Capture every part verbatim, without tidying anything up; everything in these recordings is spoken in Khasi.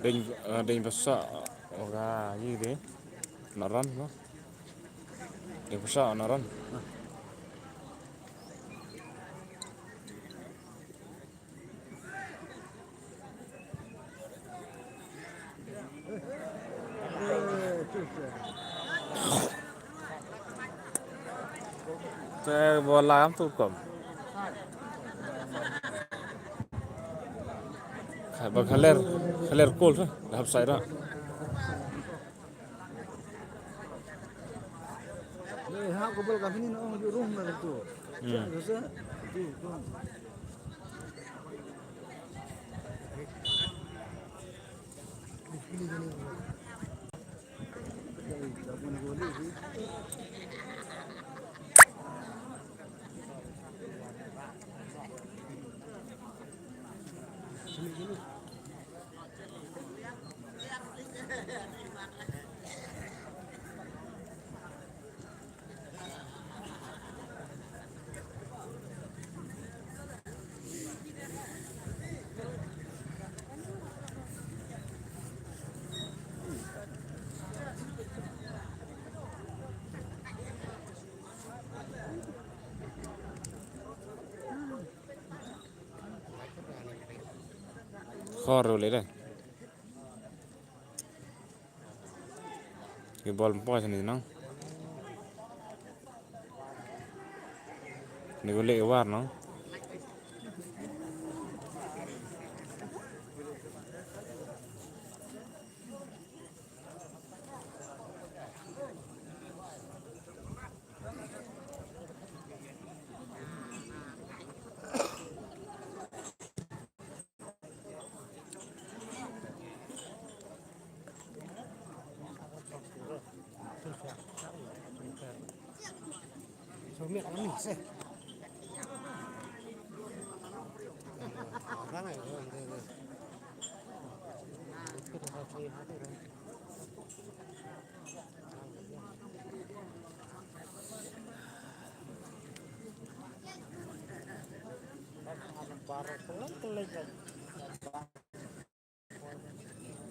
Ding, eh, ding basa, oga, yi de. Naran, no? Ding basa, naran. Te bola am tu kom. Kha-, ba khaler, khaler kol tu, dah hap sai dah. Le, ha, ko bol ka fini no, ju rum na tu. Hmm. Sa, tu, tu. Khor ruh leh deh. Ki bol ym poi shane nong. Ni ko leh ki war nong.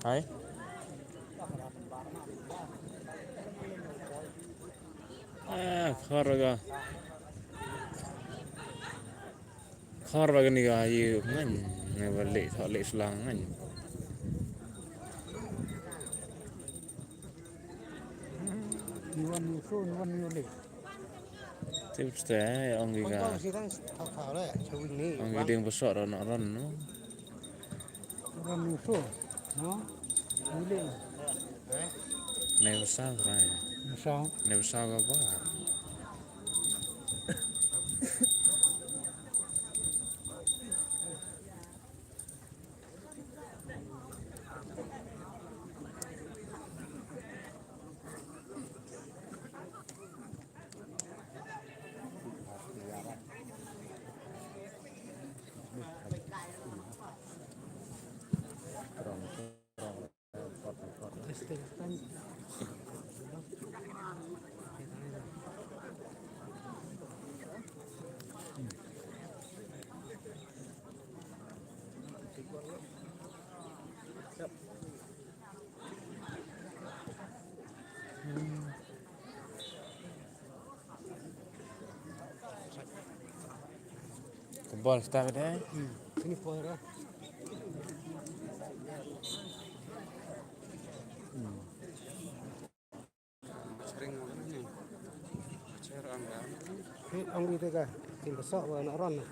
Hai. Ah, khor ga. Khor ba kane ka ïa ngan, ngan ba leh, thok leh slang ngan. Ni wan ni so, ni wan ni leh. Tip ste, ong ki ka. Ong ki ding ba sok ron ron no. Ron ni so, no. Ni leh. Nei ba sa rai. Ni so. Nei ba sa ga ba. Ka bol start deh. Hmm. Sini poi ra. Hmm. Sering mana ni? Cher angga. Hi, ang ite ka. Tin ka sok wa na ron na.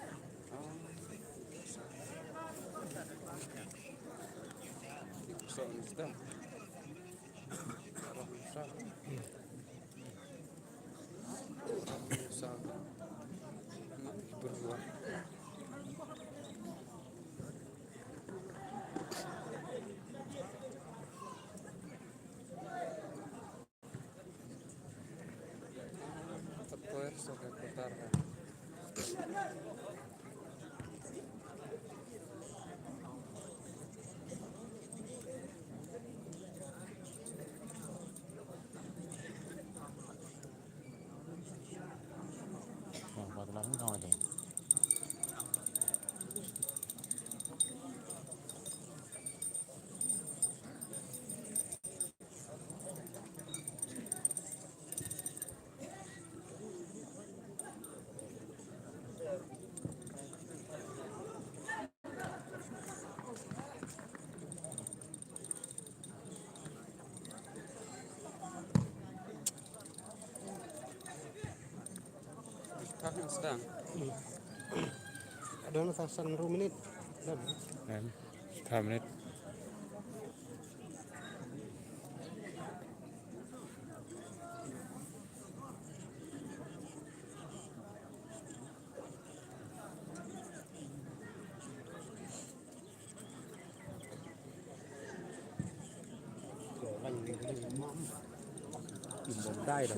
Sok ni sta. Ron sa. Sdang. Don sa san ru minit. Don. Em, sa minit. Im bom dai da.